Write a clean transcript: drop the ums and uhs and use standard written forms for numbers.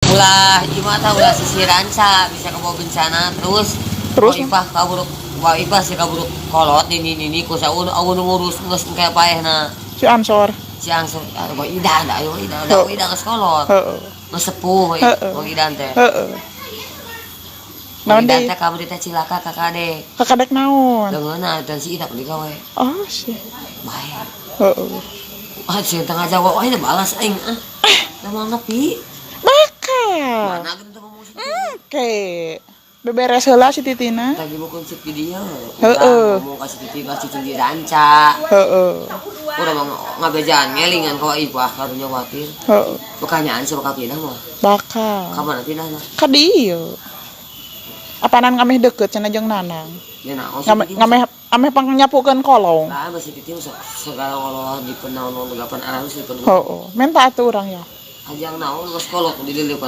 Ulah ieu mah tah, ulah sisi ranca bisa kebawa bencana terus. Terus? Wa Ipah kaburu, wa Ipah si kaburu kolot nini nini ku saun aun ngurus geus engke paehna. Si Ansor. Si Ansor, ah, wa Idan da ayo Idan da, wa Idan geus kolot. Geus sepuh. Wa Idan teh. Wa Naon Idan deui? Teh kamari teh cilaka ka kade. Kakadek naon? Leungeunna dan si Ida digawe. Oh, sih. Bae. Ah, si tengah jawab, wah ini balas aing ah. Da mau nepi. Bakal. Mana gitu ngomong sih. Oke. Beberes heula si Titina. Lagi mau konsep video. Ngomong kasih Titi kasih cicing di ranca. Udah mau ngabejaan ngelingan ka Ipah karunya khawatir. Bekanyaan sih bakal pindah mah. Bakal. Kapan pindah mah? Ka dieu. Apanan ngameh deket cenah jeung Nanang. Ya nah, oh, Ngameh ngameh ameh pangnyapukeun kolong. Lah masih Titi sok segala ngoloh di penaon negapan arus di penaon. Heeh. Menta atuh urang ya. Ajang naon geus kolot di leulepan.